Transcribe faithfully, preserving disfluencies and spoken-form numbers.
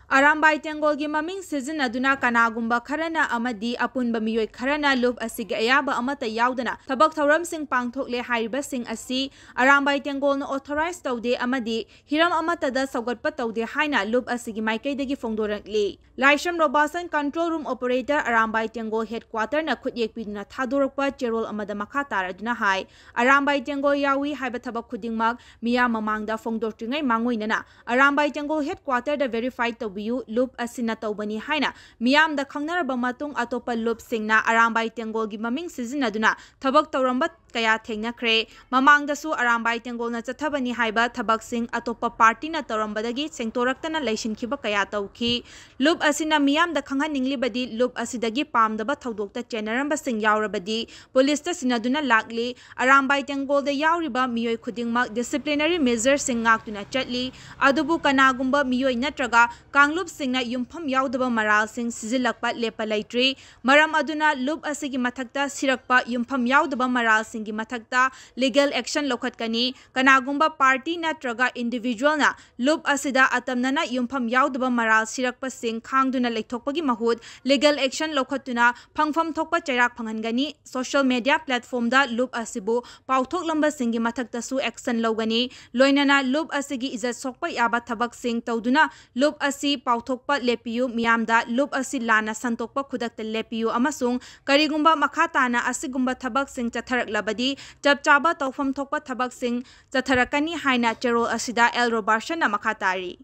ꯑꯔꯥꯝꯕꯥꯏ ꯇꯦꯡꯒꯣꯜꯒꯤ ꯃꯃꯤꯡ ꯁꯤꯖꯤꯟꯅꯗꯨꯅ ꯀꯅꯥꯒꯨꯝꯕ ꯈꯔꯅ ꯑꯃꯗꯤ ꯑꯄꯨꯟꯕ ꯃꯤꯑꯣꯏ ꯈꯔꯅ ꯂꯨꯞ ꯑꯁꯤꯒꯤ ꯑꯌꯥꯕ ꯑꯃꯠꯇ ꯌꯥꯎꯗꯅ ꯊꯕꯛ ꯊꯧꯔꯝꯁꯤꯡ ꯄꯥꯡꯊꯣꯛꯂꯦ ꯍꯥꯏꯔꯤꯕꯁꯤꯡ ꯑꯁꯤ ꯑꯔꯥꯝꯕꯥꯏ ꯇꯦꯡꯒꯣꯜꯅ authorize ꯇꯧꯗꯦ ꯑꯃꯗꯤ ꯍꯤꯔꯝ ꯑꯃꯠꯇꯗ ꯁꯧꯒꯠꯄ ꯇꯧꯗꯦ ꯍꯥꯏꯅ ꯂꯨꯞ ꯑꯁꯤꯒꯤ ꯃꯥꯏꯀꯩꯗꯒꯤ ꯐꯣꯡꯗꯣꯔꯛꯂꯤ꯫ ꯂꯥꯏꯁ꯭ꯔꯝ ꯔꯣꯕꯥꯁꯟ control room operator Arambai ꯇꯦꯡꯒꯣꯜ headquarter ꯅ ꯈꯨꯠꯌꯦꯛ ꯄꯤꯗꯨꯅ ꯊꯥꯗꯣꯔꯛꯄ ꯆꯦꯔꯣꯜ ꯑꯃꯗ ꯃꯈꯥ ꯇꯥꯔꯗꯨꯅ ꯍꯥꯏ, ꯑꯔꯥꯝꯕꯥꯏ ꯇꯦꯡꯒꯣꯜ ꯌꯥꯎꯏ ꯍꯥꯏꯕ ꯊꯕꯛ ꯈꯨꯗꯤꯡꯃꯛ ꯃꯤꯌꯥꯝ ꯃꯃꯥꯡꯗ ꯐꯣꯡꯗꯣꯛꯇ꯭ꯔꯤꯉꯩ ꯃꯥꯡꯑꯣꯏꯅꯅ ꯑꯔꯥꯝꯕꯥꯏ ꯇꯦꯡꯒꯣꯜ headquarter ꯗ verify ꯇꯧꯕꯤꯌꯨ, ꯂꯨꯞ ꯑꯁꯤꯅ ꯇꯧꯕꯅꯤ ꯍꯥꯏꯅ ꯃꯤꯌꯥꯝꯗ ꯈꯪꯅꯔꯕ ꯃꯇꯨꯡ ꯑꯇꯣꯞꯄ ꯂꯨꯞꯁꯤꯡꯅ ꯑꯔꯥꯝꯕꯥꯏ ꯇꯦꯡꯒꯣꯜꯒꯤ ꯃꯃꯤꯡ ꯁꯤꯖꯤꯟꯅꯗꯨꯅ ꯊꯕꯛ ꯇꯧꯔꯝꯕ ꯀꯌꯥ ꯊꯦꯡꯅꯈ꯭ꯔꯦ꯫ ꯃꯃꯥꯡꯗꯁꯨ ꯑꯔꯥꯝꯕꯥꯏ ꯇꯦꯡꯒꯣꯜꯅ ꯆꯠꯊꯕꯅꯤ ꯍꯥꯏꯕ ꯊꯕꯛꯁꯤꯡ ꯑꯇꯣꯞꯄ party ꯅ ꯇꯧꯔꯝꯕꯗꯒꯤ ꯁꯦꯡꯇꯣꯔꯛꯇꯅ ꯂꯩꯁꯤꯟꯈꯤꯕ ꯀꯌꯥ ꯇꯧꯈꯤ꯫ ꯂꯨꯞ ꯑꯁꯤꯅ ꯃꯤꯌꯥꯝꯗ ꯈꯪꯍꯟꯅꯤꯡꯂꯤꯕꯗꯤ ꯂꯨꯞ ꯑꯁꯤꯗꯒꯤ ꯄꯥꯝꯗꯕ ꯊꯧꯗꯣꯛꯇ ꯆꯦꯟꯅꯔꯝꯕꯁꯤꯡ ꯌꯥꯎꯔꯕꯗꯤ ꯄꯨꯂꯤꯁꯇ ꯁꯤꯟꯅꯗꯨꯅ ꯂꯥꯛꯂꯤ꯫ ꯑꯔꯥꯝꯕꯥꯏ ꯇꯦꯡꯒꯣꯜꯗ ꯌꯥꯎꯔꯤꯕ ꯃꯤꯑꯣꯏ ꯈꯨꯗꯤꯡꯃꯛ disciplinary measure ꯁꯤꯡ ꯉꯥꯛꯇꯨꯅ ꯆꯠꯂꯤ꯫ ꯑꯗꯨꯕꯨ ꯀꯅꯥꯒꯨꯝꯕ ꯃꯤꯑꯣꯏ ꯅꯠꯇ꯭ꯔꯒ ꯀꯥꯡꯂꯨꯞꯁꯤꯡꯅ ꯌꯨꯝꯐꯝ ꯌꯥꯎꯗꯕ ꯃꯔꯥꯜꯁꯤꯡ ꯁꯤꯖꯤꯜꯂꯛꯄ ꯂꯦꯞꯄ ꯂꯩꯇ꯭ꯔꯤ꯫ ꯃꯔꯝ ꯑꯗꯨꯅ ꯂꯨꯞ ꯑꯁꯤꯒꯤ ꯃꯊꯛꯇ ꯁꯤꯔꯛꯄ ꯌꯨꯝꯐꯝ ꯌꯥꯎꯗꯕ ꯃꯔꯥꯜꯁꯤꯡꯒꯤ ꯃꯊꯛꯇ legal action ꯂꯧꯈꯠꯀꯅꯤ꯫ ꯀꯅꯥꯒꯨꯝꯕ party ꯅꯠꯇ꯭ꯔꯒ individual ꯅ ꯂꯨꯞ ꯑꯁꯤꯗ ꯑꯇꯝꯅꯅ ꯌꯨꯝꯐꯝ ꯌꯥꯎꯗꯕ ꯃꯔꯥꯜ ꯁꯤꯔꯛꯄꯁꯤꯡ ꯈꯥꯡꯗꯨꯅ ꯂꯩꯊꯣꯛꯄꯒꯤ ꯃꯍꯨꯠ legal action ꯂꯧꯈꯠꯇꯨꯅ ꯐꯪꯐꯝ ꯊꯣꯛꯄ ꯆꯩꯔꯥꯛ ꯐꯪꯍꯟꯒꯅꯤ꯫ Social media platform ꯗ ꯂꯨꯞ ꯑꯁꯤꯕꯨ ꯄꯥꯎꯊꯣꯛꯂꯝꯕꯁꯤꯡꯒꯤ ꯃꯊꯛꯇꯁꯨ action ꯂꯧꯒꯅꯤ꯫ ꯂꯣꯏꯅꯅ ꯂꯨꯞ ꯑꯁꯤꯒꯤ ꯏꯖꯠ ꯁꯣꯛꯄ ꯌꯥꯕ ꯊꯕꯛꯁꯤꯡ ꯇꯧꯗꯨꯅ ꯂꯨꯞ ꯑꯁꯤ ꯄꯥꯎꯊꯣꯛꯄ ꯂꯦꯞꯄꯤꯌꯨ, ꯃꯤꯌꯥꯝꯗ ꯂꯨꯞ ꯑꯁꯤ ꯂꯥꯟꯅ ꯁꯟꯗꯣꯛꯄ ꯈꯨꯗꯛꯇ ꯂꯦꯞꯄꯤꯌꯨ ꯑꯃꯁꯨꯡ ꯀꯔꯤꯒꯨꯝꯕ ꯃꯈꯥ ꯇꯥꯅ ꯑꯁꯤꯒꯨꯝꯕ ꯊꯕꯛꯁꯤꯡ ꯆꯠꯊꯔꯛꯂꯕꯗꯤ ꯆꯞ ꯆꯥꯕ ꯇꯧꯐꯝ ꯊꯣꯛꯄ ꯊꯕꯛꯁꯤꯡ ꯆꯠꯊꯔꯛꯀꯅꯤ ꯍꯥꯏꯅ ꯆꯦꯔꯣꯜ ꯑꯁꯤꯗ ꯑꯦꯜ ꯔꯣꯕꯥꯔꯁꯟꯅ ꯃꯈꯥ ꯇꯥꯔꯤ꯫